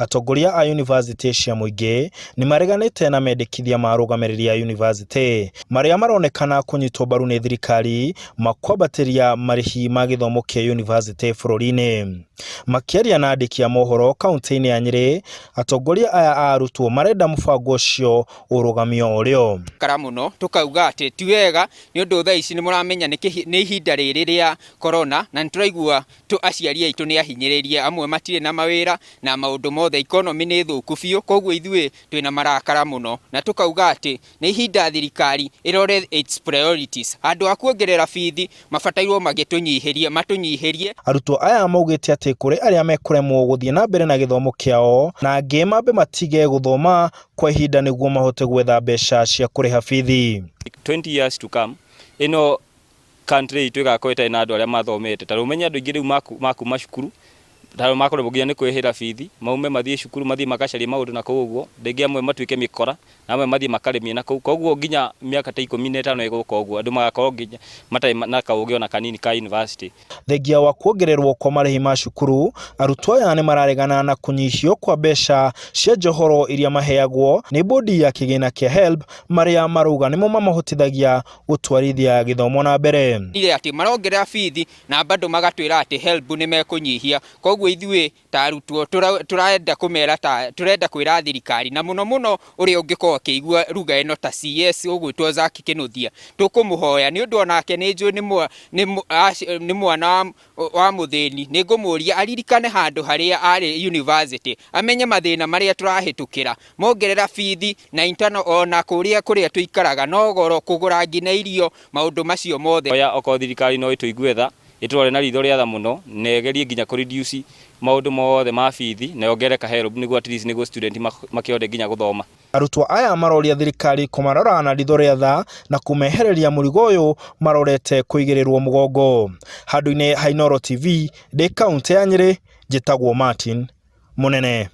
Atongoria a yunivasĩtĩ cia mũingĩ nĩ mareganĩte na mendekithia ma arũgamĩrĩri a yunivasĩtĩ marĩa maronekana kũnyitwo mbaru nĩ thirikari makwambatĩria marĩhi ma gĩthomo kĩa yunivasĩtĩ bũrũri-inĩ. Makĩaria na andĩki a mohoro kauntĩ-inĩ ya Nyĩrĩ, atongoria aya a arutwo marenda mũbango ũcio ũrũgamio ũrĩo. Kara mũno tũkauga atĩ ti wega nĩ ũndũ thaa ici nĩ mũramenya nĩ ihinda rĩrĩ rĩa corona na nĩ tũraigua aciari aitũ nĩ ahinyĩrĩrie, amwe matirĩ na mawĩra na maũndũ mothe, economy nĩ thũku biũ, koguo ithuĩ twĩna marakara mũno na tũkauga atĩ nĩ ihinda thirikari ĩrore its priorities, handũ ha kuongerera bithi mabatairwo magĩtũnyihĩrie, matũnyihĩrie. Arutwo aya maugĩte atĩ kũrĩ arĩa mekũremwo gũthiĩ na mbere na gĩthomo kĩao na angĩ mambe matige gũthoma kwa ihinda nĩguo mahote gwetha mbeca cia kũrĩha bithi. 20 years to come ĩno country itũ ĩgakorwo ĩtarĩ na andũ arĩa mathomete. Ta rĩu ũmenye andũ aingĩ rĩu makuma cukuru, ta rĩu makũremwo nginya nĩ kwĩrĩhĩra bithi, maume mathiĩ cukuru mathiĩ magacarie maũndũ na kũu ũguo, rĩngĩ amwe matuĩke mĩkora, na amwe mathiĩ makarĩmie na kũu. Koguo nginya mĩaka ta 15 ĩgũka ũguo, andũ magakorwo nginya matarĩ na kaũgĩ ona kanini ka university. Thengia wa kuongererwo kwa marĩhi ma cukuru, arutwo aya nĩ mararegana na kũnyihio kwa mbeca cia njohoro iria maheagwo nĩ bodi ya kĩgĩna kĩa HELB marĩa marauga nĩmo mamahotithagia gũtwarithia gĩthomo na mbere. Ire atĩ marongerera bithi na bado magatwĩra atĩ HELB nĩ mekũnyihia, koguo ithuĩ ta arutwo tũrenda kũmera ta tũrenda kwĩra thirikari na mũno mũno ũrĩa ũngĩkorwo akĩigua ruga ĩno ta CS ũgwĩtwo Zack Kĩnuthia, tũkũmũhoya nĩ ũndũ onake nĩ njũĩ nĩ mwana wa mũthĩni, nĩ ngũmũria aririkane handũ harĩa arĩ university, amenye mathĩna marĩa tũrahĩtũkĩra, mongerera bithi na internal ona kũrĩa kũrĩa tũikaraga no goro kũgũra nginya irio, maũndũ macio mothe. Oya okorwo thirikari no ĩtũigue tha, ĩtũrore na ritho rĩa tha mũno, na ĩgerie nginya kũ reduce maũndũ mothe ma bithi, na yongerere ka HELB nĩguo at least nĩguo student makĩhote nginya gũthoma. Arutwo aya maroria thirikari kũmarora na ritho rĩa tha na kũmehereria mũrigo ũyũ marorete kũigĩrĩrwo mũgongo. Handũ-inĩ ha Inooro TV ndĩ kauntĩ ya Nyĩrĩ, njĩtagwo Martin Mũnene.